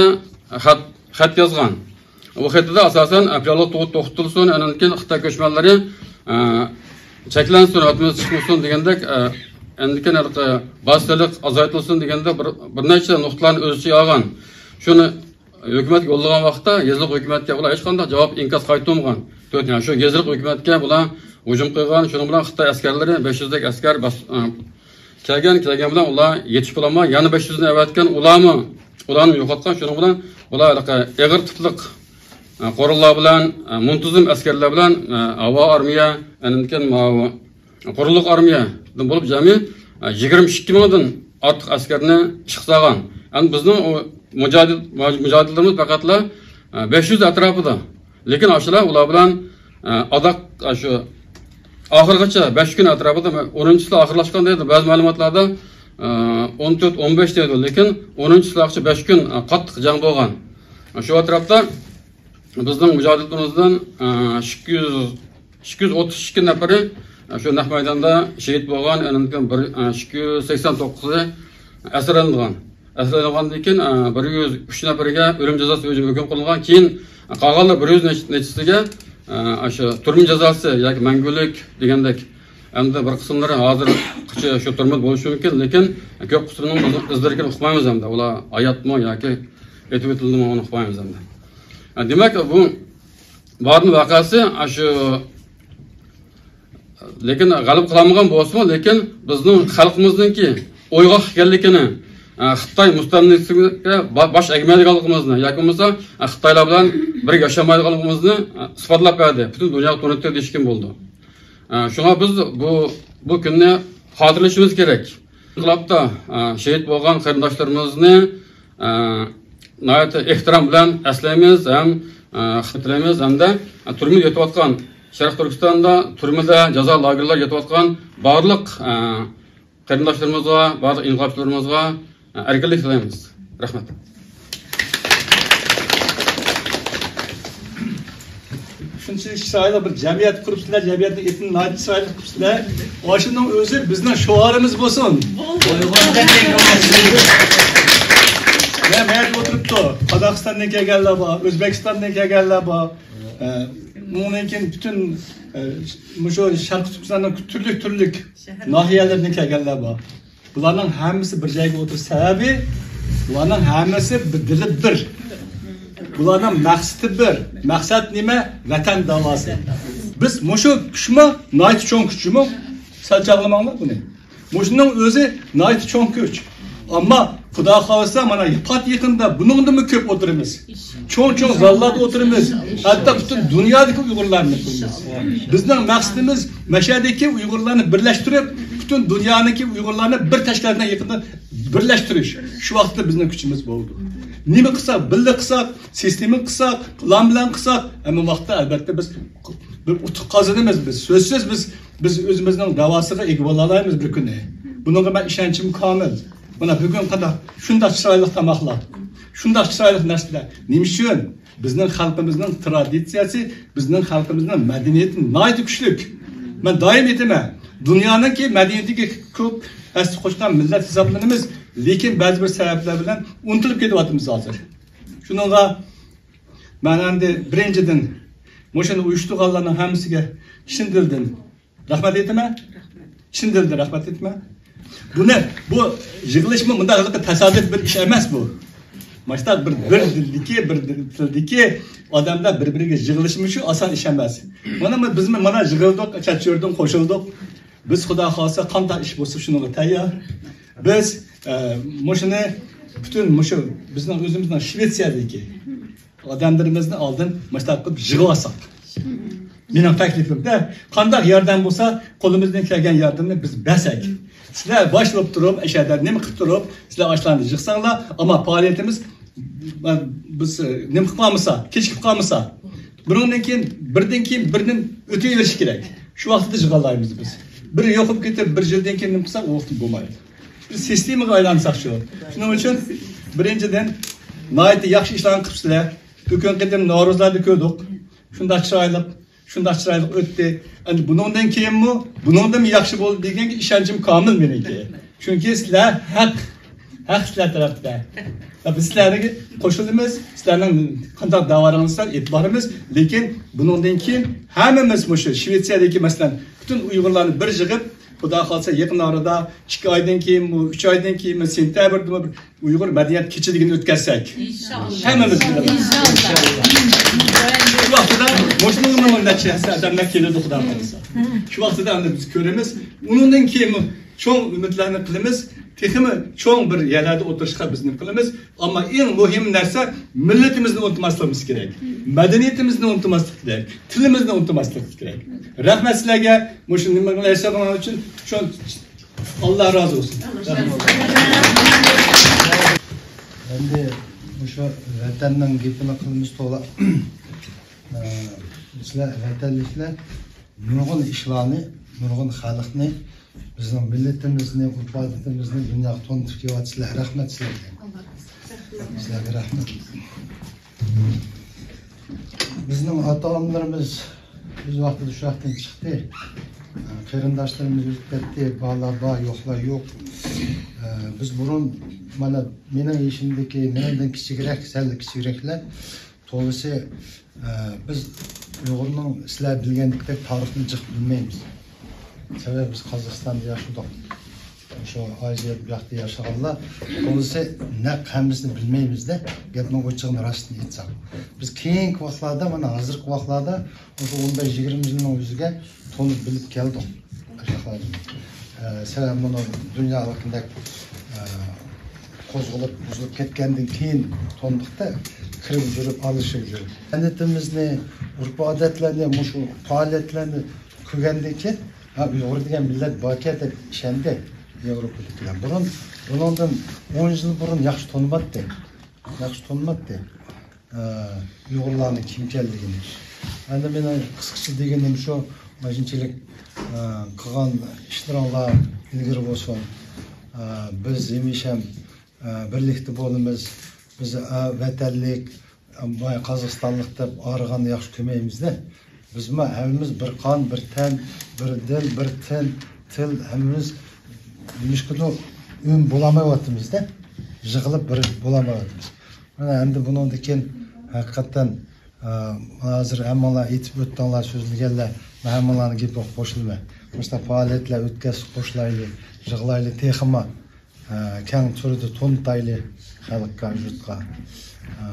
خەت، خەت يازغان. ئۇ خېتىدە ئاساسەن، ئە، پىلانلىق تۇغۇت توختىتىلسۇن، ئاندىن كېيىن خىتاي كۆچمەنلىرى، ئە، چەكلەنسۇن، ۋەتىنىمىزدىن چىقمىسۇن دېگەندەك، ئە، ئاندىن كېيىن ھېلىقى باج سېلىق ئازايتىلسۇن دېگەندەك بىر، بىر نەچچە نۇقتىلارنى ئۆز ئىچىگە ئالغان. شۇنى ھۆكۈمەتكە يوللىغان ۋاقىتتا يېزىلىق ھۆكۈمەتكە ئۇلار ھېچقانداق جاۋاب، ئىنكاس قايتۇرمىغان. تۆت، يەنى شۇ يېزىلىق ھۆكۈمەتكە بۇلار ھۇجۇم قىلغان. شۇنىڭ بىلەن خىتاي ئەسكەرلىرى بەش يۈزدەك ئەسكەر باس-، ئە، كەلگەن، كەلگەن بىلەن ئۇلار يېتىشىپ بولالماي، يەنە بەش يۈزنى ئەۋەتكەن، ئۇلارمۇ، ئۇلارنى يوقاتقان. شۇنىڭ بىلەن ئۇلار ھېلىقى ئېغىر تىپلىق، ئە، قوراللار بىلەن، ئە، مۇنتىزىم ئەسكەرلەر بىلەن، ئە، ھاۋا ئارمىيە، ئاندىن كېيىن ماۋۇ قوراللىق ئارمىيەدىن بولۇپ جەمئىي، ئە، يىگىرمە ئىككى مىڭدىن ئارتۇق ئەسكەرنى ئىشقا سالغان. ئەمدى بىزنىڭ ئۇ مۇجادىل-، مۇجادىللىرىمىز پەقەتلا، ئە، بەش يۈز ئەتراپىدا. لېكىن ئاشۇلار ئۇلار بىلەن، ئە، ئاداق، ئە، شۇ ئاخىرغىچە بەش كۈن ئەتراپىدا، ئونىنچى چىسلا ئاخىرلاشقان دەيدۇ بەزى مەلۇماتلاردا، ئە، ئون تۆت، ئون بەش دەيدۇ، لېكىن ئونىنچى چىسلاغىچە بەش كۈن، ئە، قاتتىق جەڭ بولغان. شۇ ئەتراپتا بىزنىڭ مۇجاھىدلىرىمىزدىن، ئە، ئىككى يۈز، ئىككى يۈز ئوتتۇز ئىككى نەپىرى، ئە، شۇ نەق مەيداندا شېھىت بولغان، ئاندىن كېيىن بىر، ئە، ئىككى يۈز سەكسەن توققۇزى ئەسىرلىنىدىغان. ئەسىرلىنىدىغاندىن كېيىن، ئە، بىر يۈز ئۈچ نەپىرىگە ئۆلۈم جازاسى ھۆكۈم قىلىنغان. كېيىن قالغانلار بىر يۈز نەچچىسىگە، ئە، ئاشۇ تۈرمە جازاسى ياكى مەڭگۈلۈك دېگەندەك. ئەمدى بىر قىسىملىرى ھازىرغىچە شۇ تۈرمىدە بولۇشى مۇمكىن، لېكىن كۆپ قىسمىنىڭ ئىزلىرىنى ئۇقمايمىز ئەمدى. ئۇلار ھاياتمۇ ياكى ئېتىۋېتىلدىمۇ، ئۇنى ئۇقمايمىز ئەمدى. ئە، دېمەك، بۇ باردىن ۋەقەسى ئاشۇ، لېكىن غەلىبە قىلالمىغان بولسىمۇ، لېكىن بىزنىڭ خەلقىمىزنىڭكى ئويغاق ئىكەنلىكىنى، ئە، خىتاي مۇستەملىكىسىگە با-، باش ئەگمەيدىغانلىقىمىزنى ياكى بولمىسا، ئە، خىتايلار بىلەن بىرگە ياشىمايدىغانلىقىمىزنى، ئە، ئىسپاتلاپ بەردى. پۈتۈن دۇنياغا تونۇتتى دېيىشكىمۇ بولىدۇ. ئە، شۇڭا بىز بۇ، بۇ كۈننى خاتىرىلىشىمىز كېرەك. ئىنقىلابتا، ئە، شېھىت بولغان قېرىنداشلىرىمىزنى، ئە، ناھايىتى ئېھتىرام بىلەن ئەسلەيمىز ھەم، ئە، خاتىرىلەيمىز ھەمدە، ئە، تۈرمىدە يېتىۋاتقان، شەرقىي تۈركىستاندا تۈرمىدە، جازا لاگېرلاردا يېتىۋاتقان بارلىق، ئە، قېرىنداشلىرىمىزغا، بارلىق ئىنقىلابچىلىرىمىزغا، ئە، ئەركىنلىك تىلەيمىز. رەھمەت. شۇنچىلىك چىرايلىق بىر جەمئىيەت قۇرۇپسىلەر، جەمئىيەتنىڭ ئېتىنى ناھايىتى چىرايلىق قىپسىلەر. ئاشۇنىڭ ئۆزى بىزنىڭ شوئارىمىز بولسۇن. مەن مەيەردە ئولتۇرۇپتۇ. قازاقىستاندىن كەلگەنلەر بار، ئۆزبېكىستاندىن كەلگەنلەر بار. ئە، ئۇنىڭدىن كېيىن پۈتۈن، ئە، مۇشۇ شەرقىي تۈركىستاننىڭ تۈرلۈك تۈرلۈك ناھىيەلىرىدىن كەلگەنلەر بار. بۇلارنىڭ ھەممىسى بىر جايغا ئولتۇرۇش سەۋەبى، بۇلارنىڭ ھەممىسى بىر دىلى بىر. بۇلارنىڭ مەقسىتى بىر. مەقسەت نېمە؟ ۋەتەن داۋاسى. بىز مۇشۇ كۈچمۇ ناھايىتى چوڭ كۈچمۇ؟ سەل چاغلىماڭلار بۇنى. مۇشۇنىڭ ئۆزى ناھايىتى چوڭ كۈچ. ئەمما خۇدا خالىسا، مانا پات يېقىندا بۇنىڭدىنمۇ كۆپ ئولتۇرىمىز. چوڭ-چوڭ زاللاردا ئولتۇرىمىز. ھەتتا پۈتۈن دۇنيادىكى ئۇيغۇرلارنى قىلىمىز. بىزنىڭ مەقسىتىمىز مەشەدىكى ئۇيغۇرلارنى بىرلەشتۈرۈپ، پۈتۈن دۇنيانىڭكى ئۇيغۇرلارنى بىر تەشكىلاتنىڭ يېقىندا بىرلەشتۈرۈش. شۇ ۋاقىتتا بىزنىڭ كۈچىمىز بولىدۇ. نېمە قىلساق، بىللە قىلساق، سىستېما قىلساق، پىلان بىلەن قىلساق، ھەممە ۋاقىتتا ئەلبەتتە بىز بىر ئۇتۇق قازىنىمىز. بىز سۆزسىز بىز، بىز ئۆزىمىزنىڭ داۋاسىغا ئىگە بولالايمىز بىر كۈنى. بۇنىڭغا مەن ئىشەنچىم كامىل. مانا بۈگۈن قانداق، شۇنداق چىرايلىق تاماقلار، شۇنداق چىرايلىق نەرسىلەر. نېمە ئۈچۈن؟ بىزنىڭ خەلقىمىزنىڭ ترادىتسىيەسى، بىزنىڭ خەلقىمىزنىڭ مەدەنىيىتى ناھايىتى كۈچلۈك. مەن دائىم ئېيتىمەن، دۇنيانىڭكى مەدەنىيىتىگە كۆپ ھەسسە قوشقان مىللەت ھېسابلىنىمىز، لېكىن بەزى بىر سەۋەبلەر بىلەن ئۇنتۇلۇپ كېتىۋاتىمىز ھازىر. شۇنىڭغا مەن ئەمدى بىرىنچىدىن، مۇشۇنى ئۇيۇشتۇرغانلارنىڭ ھەممىسىگە چىن دىلدىن رەھمەت ئېيتىمەن. چىن دىلدىن رەھمەت ئېيتىمەن. بۇنى، بۇ يىغىلىشمۇ مۇنداق ھېلىقى تاسادىپ بىر ئىش ئەمەس بۇ. ماشتا بىر، بىر دىلدىكى، بىر دىل-، تىلدىكى ئادەملەر بىر-بىرىگە يىغىلىشى شۇ ئاسان ئىش ئەمەس. مانا بىزمۇ مانا يىغىلدۇق، چەت يۈردىن قوشۇلدۇق. بىز خۇدا خالىسا قانداق ئىش بولسا شۇنىڭغا تەييار. بىز، ئە، مۇشۇنى پۈتۈن مۇشۇ بىزنىڭ ئۆزىمىزنىڭ شىۋېتسىيەدىكى ئادەملىرىمىزنى ئالدىن مۇشۇنداق قىلىپ يىغىۋالساق. مېنىڭ تەكلىپىم-دە، قانداق ياردەم بولسا، قولىمىزدىن كەلگەن ياردەمنى بىز بەرسەك. سىلەر باش بولۇپ تۇرۇپ، ئەشەدە نېمە قىلىپ تۇرۇپ، سىلەر ئاشۇلارنى يىغساڭلار، ئەمما پائالىيىتىمىز، بىز نېمە قىلىپ قالمىسا، كېچىكىپ قالمىسا، بۇنىڭدىن كېيىن، بىردىن كېيىن بىرىنى ئۆتۈۋېرىشى كېرەك. شۇ ۋاقىتتا يىغالايمىز بىز. بىرى يوقاپ كېتىپ، بىر يىلدىن كېيىن نېمە قىلساق، ئۇ ۋاقىتتا بولمايدۇ. بىز سىستېمىغا ئايلانساق شۇ. شۇنىڭ ئۈچۈن، بىرىنچىدىن، ناھايىتى ياخشى ئىشلارنى قىپسىلەر. بۈگۈنكى قېتىم نورۇزلاردا كۆردۇق. شۇنداق چىرايلىق، شۇنداق چىرايلىق ئۆتتى. ئەمدى بۇنىڭدىن كېيىنمۇ بۇنىڭدىنمۇ ياخشى بولىدۇ دېگەنگە ئىشەنچىم كامىل مېنىڭكى. چۈنكى سىلەر ھەق، ھەق سىلەر تەرەپتە. ۋە بىز سىلەرگە قوشۇلىمىز، سىلەرنىڭ قانداق داۋالىرىڭىزنى ئېلىپ بارىمىز. لېكىن بۇنىڭدىن كېيىن ھەممىمىز مۇشۇ شىۋېتسىيەدىكى، مەسىلەن، پۈتۈن ئۇيغۇرلارنى بىر يىغىپ، خۇدا خالىسا يېقىن ئارىدا ئىككى ئايدىن كېيىنمۇ، ئۈچ ئايدىن كېيىنمۇ، سېنتەبىردىمۇ بىر ئۇيغۇر مەدەنىيەت كېچىلىكىنى ئۆتكەزسەك، ئىنشاللا. ھەممىمىز بىلىمىز. ئىنشاللا. شۇ ۋاقتىدا مۇشۇنىڭ نەچچە ھەسسە ئادەملەر كېلىدۇ، خۇدا خالىسا. شۇ ۋاقتىدا ئەمدى بىز كۆرىمىز. ئۇنىڭدىن كېيىنمۇ چوڭ ئۈمىدلەرنى قىلىمىز. تېخىمۇ چوڭ بىر يەرلەردە ئولتۇرۇشقا بىز نېمە قىلىمىز. ئەمما ئەڭ مۇھىم نەرسە، مىللىتىمىزنى ئۇنتۇماسلىقىمىز كېرەك. مەدەنىيىتىمىزنى ئۇنتۇماسلىق كېرەك. تىلىمىزنى ئۇنتۇماسلىق كېرەك. رەھمەت سىلەرگە. مۇشۇ نېمىنى ياسىغىنىڭ ئۈچۈن شۇ ئاللا رازى بولسۇن. ئەمدى مۇشۇ ۋەتەننىڭ گېپىنى قىلىمىز تولا. ئە، سىلەر ۋەتەنلىكلەر نۇرغۇن ئىشلارنى، نۇرغۇن خەلقنى، بىزنىڭ مىللىتىمىزنى، ئۇرپ-ئادىتىمىزنى دۇنياغا تونۇتۇپ كېلىۋاتىسىلەر. رەھمەت سىلەرگە. سىلەرگە رەھمەت. بىزنىڭ ئاتا-ئانىلىرىمىز ئۆز ۋاقتىدا شۇ ياقتىن چىقتى. قېرىنداشلىرىمىز ئۆتۈپ كەتتى. بارلار بار، يوقلار يوق. بىز بۇرۇن، مانا، مېنىڭ يېشىمدىكى، مېنىڭدىن كىچىكرەك، سەل كىچىكرەكلەر، تولىسى، بىز ئۇيغۇرنىڭ سىلەر بىلگەندىكىدەك تارىخىنى جىق بىلمەيمىز. سەۋەبى، بىز قازاقىستاندا ياشىدۇق. شۇ ئازىيەت بۇ ياقتا ياشىغانلار، تولىسى نەق ھەممىسىنى بىلمەيمىزدە، گەپنىڭ ئوچۇقىنى راستىنى ئېيتساق. بىز كېيىنكى ۋاقىتلاردا، مانا ھازىرقى ۋاقىتلاردا، مۇشۇ ئون بەش يىگىرمە يىلنىڭ ئۆزىگە تونۇپ بىلىپ كەلدۇق. ئە، سەۋەبى، مۇنۇ دۇنيا ھەرقانداق، ئە، قوزغىلىپ، بۇزۇلۇپ كەتكەندىن كېيىن تونۇقتا كىرىپ يۈرۈپ، ئارىلىشىپ يۈرۈپ. مەدەنىيىتىمىزنى، ئۇرپ-ئادەتلەرنى، مۇشۇ پائالىيەتلەرنى كۆرگەندىن كېيىن، ھە، ئۇيغۇر دېگەن مىللەت باركەن دەپ ئىشەندى ياۋروپىدىكىلەر. بۇرۇن، بۇنىڭدىن ئون يىل بۇرۇن ياخشى تونۇماتتى. ياخشى تونۇماتتى. ئە، ئۇيغۇرلارنىڭ كىم ئىكەنلىكىنى. ئەمدى مېنىڭ قىسقىچە دېگىنىم شۇ، مۇشۇنچىلىك، ئە، قىلغان ئىشلىرىڭلار ئىلگىرى بولسۇن. ئە، بىز ھەمىشە، ئە، بىرلىكتە بولىمىز. بىز، ئە، ۋەتەنلىك، ئە، باي قازاقىستانلىق دەپ ئايرىغاننى ياخشى كۆرمەيمىزدە. بىزمۇ ھەممىمىز بىر قان، بىر تەن، بىر دىل، بىر تىل، تىل، ھەممىمىز نېمىشقىدۇر ئۈن بولالمايۋاتىمىزدە. يىغىلىپ بىر بولالمايۋاتىمىز. مانا ئەمدى بۇنىڭدىن كېيىن ھەقىقەتەن، ئە، ھازىر ھەممىڭلار ئېيتىپ ئۆتتۈڭلار، سۆزلىگەنلەر، مەن ھەممىڭلارنىڭ گېپىگە قوشۇلىمەن. مۇشۇنداق پائالىيەتلەر ئۆتكەزسەك قوشۇلايلى، يىغلايلى تېخىمۇ، ئە، كەڭ تۈردە تونۇتايلى خەلققە، يۇرتقا. ئە،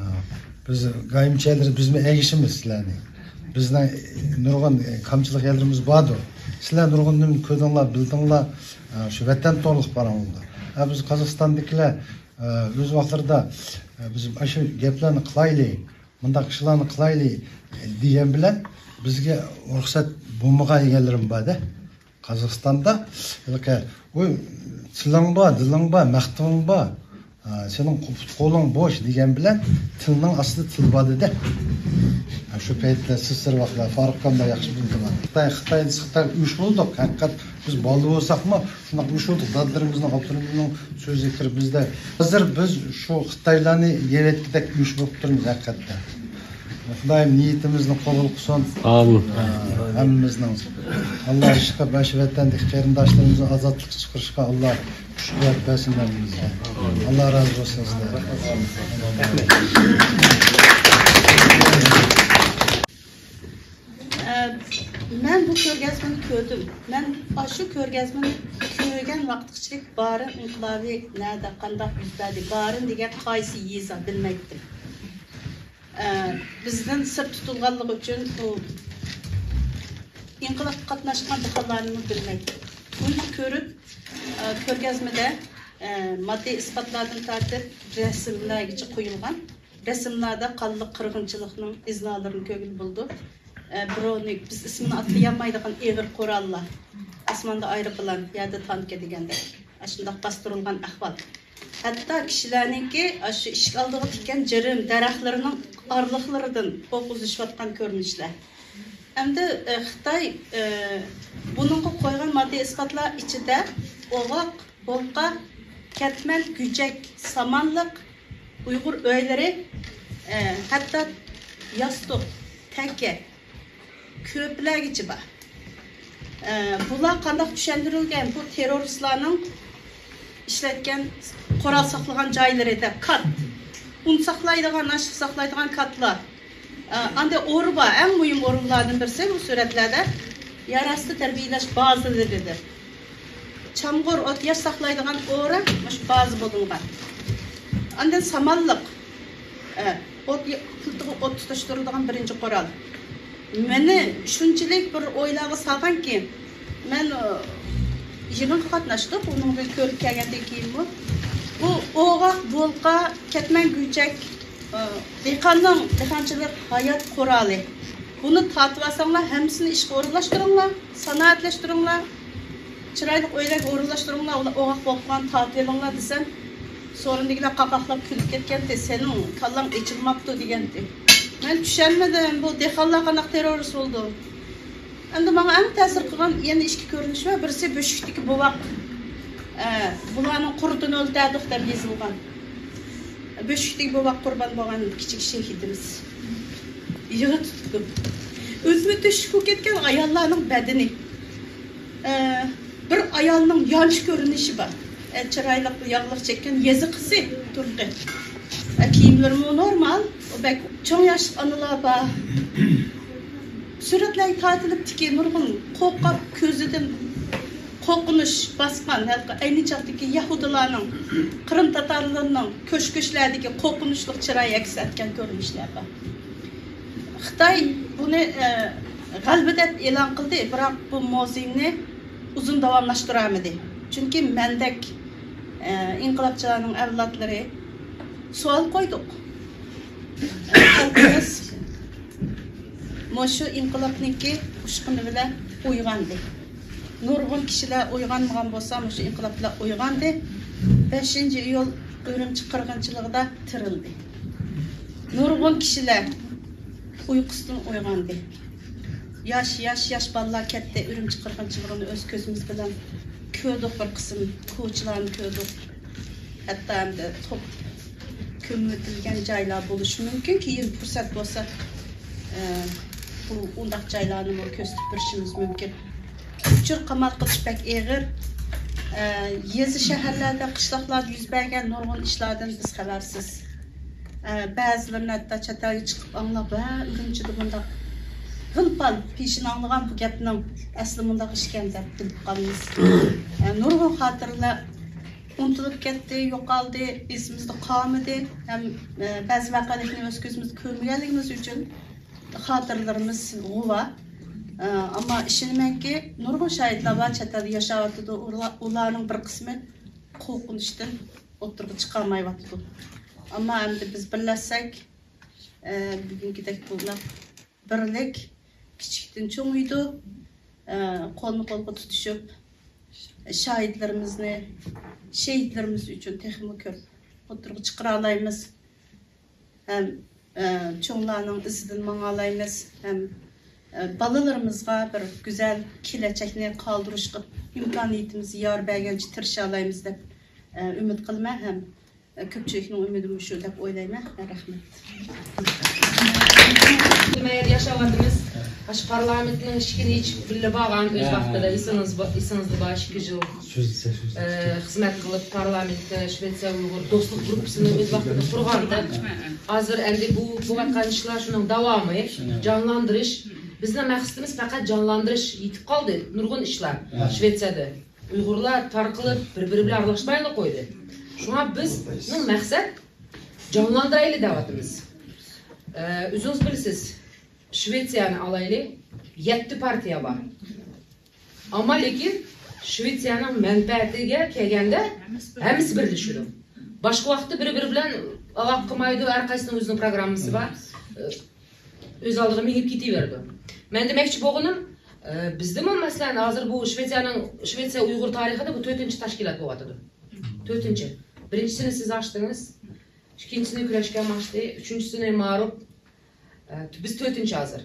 بىز گايىمچەنلىرى، بىزمۇ ئەگىشىمىز سىلەرنى. بىزنىڭ نۇرغۇن كامچىلىق يەرلىرىمىز باردۇر. سىلەر نۇرغۇن نېمىنى كۆردۈڭلار، بىلدىڭلار، ئە، شۇ ۋەتەن توغرىلىق پاراڭلىدى. ئە، بىز قازاقىستاندىكىلەر، ئە، ئۆز ۋاقىتلىرىدا، ئە، بىز ئاشۇ گەپلەرنى قىلايلى، مۇنداق ئىشلارنى قىلايلى، ئە، دېگەن بىلەن بىزگە رۇخسەت بولمىغان يەرلىرىمۇ بار-دە. قازاقىستاندا ھېلىقى، ۋوي، تىلىڭ بار، دىلىڭ بار، مەختىۋىڭ بار، ئا، سېنىڭ پۇت-قولۇڭ بوش دېگەن بىلەن تىلنىڭ ئاستىدا تىل بار دېدى. ھە، شۇ پەيتتە سىز سىر ۋاقىتلار فاروق ئاكامدا ياخشى بىلىدىغان. خىتاي، خىتاي، خىتاي ئۇيۇش بولدۇق. ھەقىقەت بىز بالىلار بولساقمۇ شۇنداق ئۇيۇش بولدۇق. دادىلىرىمىزنىڭ، ئاپىلىرىمىزنىڭ سۆزى كىرىپ بىزدە. ھازىر بىز شۇ خىتايلارنى يەۋەتكۈدەك ئۇيۇش بولۇپ تۇرمىز ھەقىقەتتە. خۇدايىم نىيىتىمىزنى قوبۇل قىلسۇن. ئامىن. ھەممىمىزنىڭ. ئاللا ئىشقىلىپ مۇشۇ ۋەتەندىكى قېرىنداشلىرىمىزنى ئازادلىققا چىقىرىشقا ئاللا كۈچ قۇۋۋەت بەرسۇن ھەممىمىزگە. ئاللا رازى بولسۇن سىلەردىن. ئە، مەن بۇ كۆرگەزمىنى كۆردۈم. مەن ئاشۇ كۆرگەزمىنى كۆرگەن ۋاقىتقىچىلىك بارىن ئىنقىلابى نەدە، قانداق يۈز بەردى، بارىن دېگەن قايسى يېزا بىلمەيتتىم. ئە، بىزدىن سىر تۇتۇلغانلىقى ئۈچۈن ئۇ ئىنقىلابقا قاتناشقان دېھقانلارنىمۇ بىلمەيتتى. بۇنى كۆرۈپ، ئە، كۆرگەزمىدە، ئە، ماددىي ئىسپاتلاردىن تارتىپ رەسىملەرگىچە قويۇلغان. رەسىملەردە قانلىق قىرغىنچىلىقنىڭ ئىزنالىرىنى كۆرگىلى بولىدۇ. ئە، بىراۋنى بىز ئىسمىنى ئاتىيالمايدىغان ئېغىر قوراللار، ئاسماندا ئايروپىلان، يەردە تانكا دېگەندەك. ئاشۇنداق باستۇرۇلغان ئەھۋال. ھەتتا كىشىلەرنىڭكى ئاشۇ ئىشىك ئالدىغا تىككەن جىرىم دەرەخلىرىنىڭ ئارىلىقلىرىدىن ئوق ئۈزۈشۈۋاتقان كۆرۈنۈشلەر. ئەمدى، ئە، خىتاي، ئە، بۇنىڭغا قويغان ماددىي ئىسپاتلار ئىچىدە ئوغاق، بولقا، كەتمەن، گۈجەك، سامانلىق، ئۇيغۇر ئۆيلىرى، ئە، ھەتتا ياستۇق، تەكە، كۆپلەرگىچە بار. ئە، بۇلار قانداق چۈشەندۈرۈلگەن؟ بۇ تېررورىستلارنىڭ ئىشلەتكەن قورال ساقلىغان جايلىرى دەپ، كات. ئۇن ساقلايدىغان، ناشتا ساقلايدىغان كاتلار. ئە، ئاندىن ئورا بار، ئەڭ مۇھىم ئورۇنلاردىن بىرسى بۇ سۈرەتلەردە يەر ئاستى تەربىيەلەش بازىلىرى دەپ. چامغۇر، ئوت ياش ساقلايدىغان ئورۇن مۇشۇ بازا بولۇنغان. ئاندىن سامانلىق، ئە، ئوت، پىلتىغا ئوت تۇتاشتۇرىدىغان بىرىنچى قورال. مېنى شۇنچىلىك بىر ئويلارغا سالغانكى، مەن، ئە، يىغىنغا قاتناشتۇق، ئۇنىڭدىن كۆرۈپ كەلگەندىن كېيىنمۇ. بۇ ئوغاق، بولقا، كەتمەن گۈرچەك، ئە، دېھقاننىڭ، دېھقانچىلىق ھايات قورالى. بۇنى تارتىۋالساڭلار، ھەممىسىنى ئىشقا ئورۇنلاشتۇرۇڭلار، سانائەتلەشتۈرۈڭلار. چىرايلىق ئۆيلەرگە ئورۇنلاشتۇرۇڭلار، ئۇلار ئوغاق بولۇپ قالغان تارتىۋېلىڭلار دېسەم، سورۇندىكىلەر قاقاقلاپ كۈلۈپ كەتكەنتى، سېنىڭ كاللاڭ ئېچىلماپتۇ دېگەنتى. مەن چۈشەنمىدىم، بۇ دېھقانلار قانداق تېررورىست بولىدۇ؟ ئەمدى ماڭا ئەڭ تەسىر قىلغان يەنە ئىككى كۆرۈنۈش بار، بىرسى بۆشۈكتىكى بوۋاق، ئە، بۇلارنىڭ قۇرتىنى ئۆلتۈردۇق دەپ يېزىلغان. بۆشۈكتىكى بوۋاق قۇربان بولغان كىچىك شېھىتىمىز. يىغا تۇتۇپ، ئۆزىنى تۆشۈك بولۇپ كەتكەن ئاياللارنىڭ بەدىنى. ئە، بىر ئايالنىڭ يانچۇ كۆرۈنۈشى بار. ئە، چىرايلىق ياغلىق چەككەن يېزىقىسى تۇرقى. ئە، كىيىملىرىمۇ نورمال. ئۇ بەك چوڭ ياشلىق ئانىلار بار. سۈرەتلەرگە تارتىلىپتىكى نۇرغۇن قورقۇپ، كۆزىدىن قورقۇنچ باسقان، ھېلىقى ئەينى چاغدىكى يەھۇدىيلارنىڭ، قىرىم تاتارلىرىنىڭ كۆچ-كۆچلەردىكى قورقۇنچلۇق چىراي ئەكس ئەتكەن كۆرۈنۈشلەر بار. خىتاي بۇنى، ئە، غەلىبە دەپ ئېلان قىلدى، بىراق بۇ مۇزېينى ئۇزۇن داۋاملاشتۇرالمىدى. چۈنكى مەندەك، ئە، ئىنقىلابچىلارنىڭ ئەۋلادلىرى سوئال قويدۇق. خەلقىمىز مۇشۇ ئىنقىلابنىڭكى ئۇچقۇنى بىلەن ئويغاندى. نۇرغۇن كىشىلەر ئويغانمىغان بولسا، مۇشۇ ئىنقىلاب بىلەن ئويغاندى. بەشىنچى ئىيۇل ئۈرۈمچى قىرغىنچىلىقىدا تىرىلدى. نۇرغۇن كىشىلەر ئۇيقۇسىدىن ئويغاندى. ياش، ياش، ياش بالىلار كەتتى. ئۈرۈمچى قىرغىنچىلىقىنى ئۆز كۆزىمىز بىلەن كۆردۇق، بىر قىسىم كوچىلارنى كۆردۇق. ھەتتا ئەمدى توپ كۆمۈۋېتىلگەن جايلار بولۇشى مۇمكىن. كېيىن پۇرسەت بولسا، ئە، بۇ ئۇنداق جايلارنىمۇ كۆرسىتىپ بېرىشىمىز مۇمكىن. ئۇچۇر قامال قىلىش بەك ئېغىر. ئە، يېزا، شەھەرلەردە، قىشلاقلاردا يۈز بەرگەن نۇرغۇن ئىشلاردىن بىز خەۋەرسىز. ئە، بەزىلىرىنى ھەتتا چەت ئەلگە چىقىپ ئاڭلاپ، ھە، ئۈرۈمچىدە بۇنداق غىل-پال پېشىنى ئاڭلىغان بۇ گەپنىڭ ئەسلى مۇنداق ئىشكەن دەپ بىلىپ قالىمىز. ئە، نۇرغۇن خاتىرىلەر ئۇنتۇلۇپ كەتتى، يوقالدى، ئېسىمىزدە قالمىدى. ھەم، ئە، بەزى ۋەقەلىكنى ئۆز كۆزىمىزدە كۆرمىگەنلىكىمىز ئۈچۈن خاتىرىلىرىمىز غۇۋا. ئە، ئەمما ئىشىنىمەنكى، نۇرغۇن شاھىتلار بار، چەت ئەلدە ياشاۋاتىدۇ. ئۇلار، ئۇلارنىڭ بىر قىسمى قورقۇنچتىن ئوتتۇرىغا چىقالمايۋاتىدۇ. ئەمما ئەمدى بىز بىرلەشسەك، ئە، بۈگۈنكىدەك بۇنداق بىرلىك كىچىكتىن چوڭىيىدۇ. ئە، قولنى قولغا تۇتۇشۇپ، شاھىتلىرىمىزنى، شېھىتلىرىمىز ئۈچۈن تېخىمۇ كۆپ ئوتتۇرىغا چىقىرالايمىز. ھەم، ئە، چوڭلارنىڭ ئىزىدىن ماڭالايمىز، ھەم، ئە، بالىلىرىمىزغا بىر گۈزەل كېلەچەكنى قالدۇرۇشقا ئىمكانىيىتىمىز يار بەرگەنچە تىرىشالايمىز دەپ، ئە، ئۈمىد قىلىمەن ھەم، ئە، كۆپچىلىكنىڭ ئۈمىدىمۇ شۇ دەپ ئويلايمەن. رەھمەت. مەيەردە ياشاۋاتىمىز. ئاشۇ پارلامېنتنىڭ ئىشىكىنى ئېچىپ بىللە بارغان ئۆز ۋاقتىدا، ئېسىڭىز با-، ئېسىڭىزدە بار، ئىككى يىل، ئە، خىزمەت قىلىپ، پارلامېنتتا شىۋېتسىيە ئۇيغۇر دوستلۇق گۇرۇپپىسىنى ئۆز ۋاقتىدا قۇرغاندا، ھازىر ئەمدى بۇ بولۇۋاتقان ئىشلار شۇنىڭ داۋامى، جانلاندۇرۇش. بىزنىڭ مەقسىتىمىز پەقەت جانلاندۇرۇش، يېتىپ قالدى نۇرغۇن ئىشلار شىۋېتسىيەدە. ئۇيغۇرلار تارقىلىپ، بىر-بىرى بىلەن ئارىلاشمايلا قويدى. شۇڭا بىزنىڭ مەقسەت جانلاندۇرايلى دەۋاتىمىز. ئە، ئۆزىڭىز بىلىسىز، شىۋېتسىيەنى ئالايلى، يەتتە پارتىيە بار. ئەمما لېكىن شىۋېتسىيەنىڭ مەنپەئەتىگە كەلگەندە ھەممىسى بىرلىشىدۇ. باشقا ۋاقىتتا بىر-بىرى بىلەن ئالاقە قىلمايدۇ، ھەر قايسىنىڭ ئۆزىنىڭ پروگراممىسى بار. ئۆز ئالدىغا مېڭىپ كېتىۋېرىدۇ. مەن دېمەكچى بولغىنىم، ئە، بىزدىمۇ، مەسىلەن، ھازىر بۇ شىۋېتسىيەنىڭ، شىۋېتسىيە ئۇيغۇر تارىخىدا بۇ تۆتىنچى تەشكىلات بولۇۋاتىدۇ. تۆتىنچى. بىرىنچىسىنى سىز ئاچتىڭىز، ئىككىنچىسىنى كۈرەشكەن ئاچتى، ئۈچىنچىسىنى مارۇپ، ئە، بىز تۆتىنچى ھازىر.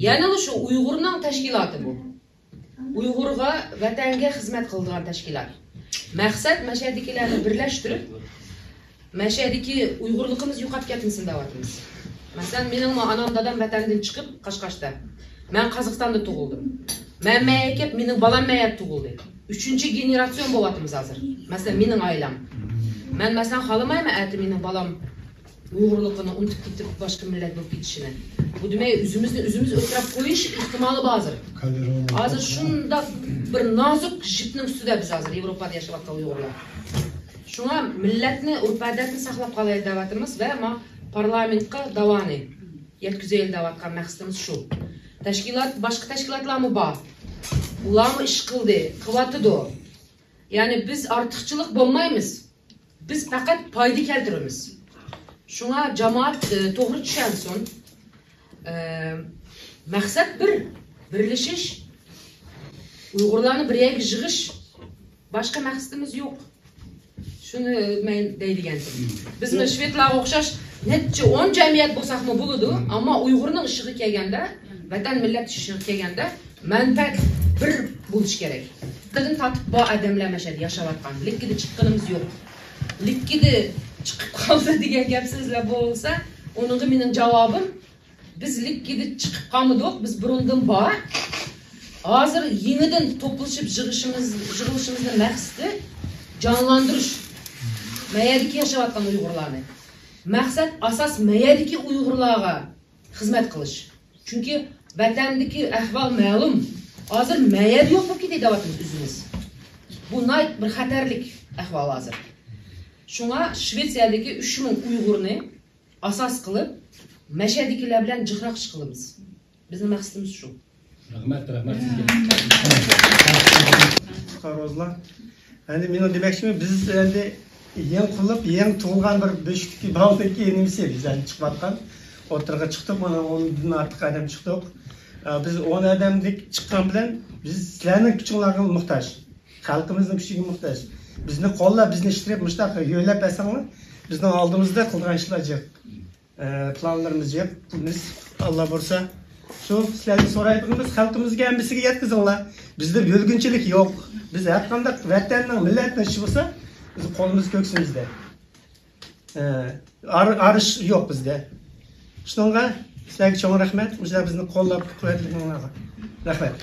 يەنىلا شۇ ئۇيغۇرنىڭ تەشكىلاتى بۇ. ئۇيغۇرغا، ۋەتەنگە خىزمەت قىلىدىغان تەشكىلات. مەقسەت مەشەدىكىلەرنى بىرلەشتۈرۈپ، مەشەدىكى ئۇيغۇرلۇقىمىز يوقاپ كەتمىسۇن دەۋاتىمىز. مەسىلەن، مېنىڭمۇ ئانام، دادام ۋەتەندىن چىقىپ، قاشقاشتا. مەن قازاقىستاندا تۇغۇلدۇم. مەن مەيەگە كەپ، مېنىڭ بالام مەيەدە تۇغۇلدى. ئۈچىنچى گېنېراتسىيون بولۇۋاتىمىز ھازىر. مەسىلەن، مېنىڭ ئائىلەم. مەن، مەسىلەن، خالىمايمەن ئەتە مېنىڭ بالام ئۇيغۇرلۇقىنى ئۇنتۇپ كېتىپ، باشقا مىللەت بولۇپ كېتىشىنى. بۇ دېمەك، ئۆزىمىزنى ئۆزىمىز ئۆلتۈرۈپ قويۇش ئېھتىمالى بار ھازىر. ھازىر شۇنداق بىر نازۇك جىپنىڭ ئۈستىدە بىز ھازىر، ياۋروپادا ياشاۋاتقان ئۇيغۇرلار. شۇڭا مىللەتنى، ئۆرپ-ئادەتنى ساقلاپ قالايلى دەۋاتىمىز ۋە ما پارلامېنتقا داۋانى يەتكۈزەيلى دەۋاتقان مەقسىتىمىز شۇ. تەشكىلات، باشقا تەشكىلاتلارمۇ بار. ئۇلارمۇ ئىش قىلدى، قىلىۋاتىدۇ. يەنى بىز ئارتۇقچىلىق بولمايمىز. بىز پەقەت پايدا كەلتۈرىمىز. شۇڭا جامائەت، ئى، توغرا چۈشەنسۇن. ئى، مەقسەت بىر، بىرلىشىش، ئۇيغۇرلارنى بىر يەرگە يىغىش. باشقا مەقسىتىمىز يوق. شۇنى مەن دەيدىگەنتىم. بىزمۇ شۋېدلارغا ئوخشاش نەچچە ئون جەمئىيەت بولساقمۇ بولىدۇ، ئەمما ئۇيغۇرنىڭ ئىشىغا كەلگەندە، ۋەتەن مىللەت ئىشىغا كەلگەندە، مەنپەئەت بىر بولۇشى كېرەك. بىردىن تارتىپ بار ئادەملەر مەشەدە ياشاۋاتقان، لىككىدە چىققىنىمىز يوق. لىككىدە چىقىپ قالدى دېگەن گەپ سۆزلەر بولسا، ئۇنىڭغا مېنىڭ جاۋابىم، بىز لىككىدە چىقىپ قالمىدۇق، بىز بۇرۇندىن بار. ھازىر يېڭىدىن توپلىشىپ يىغىشىمىز، يىغىلىشىمىزنىڭ مەقسىتى جانلاندۇرۇش. مەيەدىكى ياشاۋاتقان ئۇيغۇرلارنى. مەقسەت ئاساس مەيەدىكى ئۇيغۇرلارغا خىزمەت قىلىش. چۈنكى ۋەتەندىكى ئەھۋال مەلۇم. ھازىر مەيەدە يوق بولۇپ كېتەي دەۋاتىمىز ئۆزىمىز. بۇ ناھايىتى بىر خەتەرلىك ئەھۋال ھازىر. شۇڭا شۋېتسىيەدىكى ئۈچ مىڭ ئۇيغۇرنى ئاساس قىلىپ، مەشەدىكىلەر بىلەن جىقراق ئىش قىلىمىز. بىزنىڭ مەقسىتىمىز شۇ. رەھمەت، رەھمەت سىزگە. قۇتقۇزۇڭلار. ئەمدى مېنىڭ دېمەكچىمەن، بىز ئەمدى يېڭى قۇرۇلۇپ، يېڭى تۇغۇلغان بىر بۆشۈكتىكى بالىنىڭكى نېمىسى، بىز ئەمدى چىقىۋاتقان. ئوتتۇرىغا چىقتۇق، مانا ئوندىن ئارتۇق ئادەم چىقتۇق. ئە، بىز ئون ئادەملىك چىققان بىلەن بىز سىلەرنىڭ كۈچۈڭلارغا موھتاج. خەلقىمىزنىڭ كۈچىگە موھتاج. بىزنى قوللاپ، بىزنى ئىتتىرىپ، مۇشۇنداق يۆلەپ بەرسەڭلار، بىزنىڭ ئالدىمىزدا قىلىدىغان ئىشلار جىق. ئە، پىلانلىرىمىز جىق. بىز، ئاللا بۇيرۇسا، شۇ سىلەردىن سورايدىغىنىمىز، خەلقىمىزگە ھەممىسىگە يەتكۈزۈڭلار. بىزدە بۆلگۈنچىلىك يوق. بىز ھەرقانداق ۋەتەننىڭ، مىللەتنىڭ ئىشى بولسا، بىز قولىمىز كۆكسىمىزدە. ئە، ئار-، ئارىش يوق بىزدە. شۇنىڭغا سىلەرگە چوڭ رەھمەت. مۇشۇنداق بىزنى قوللاپ قۇۋۋەتلىگىنىڭلارغا. رەھمەت.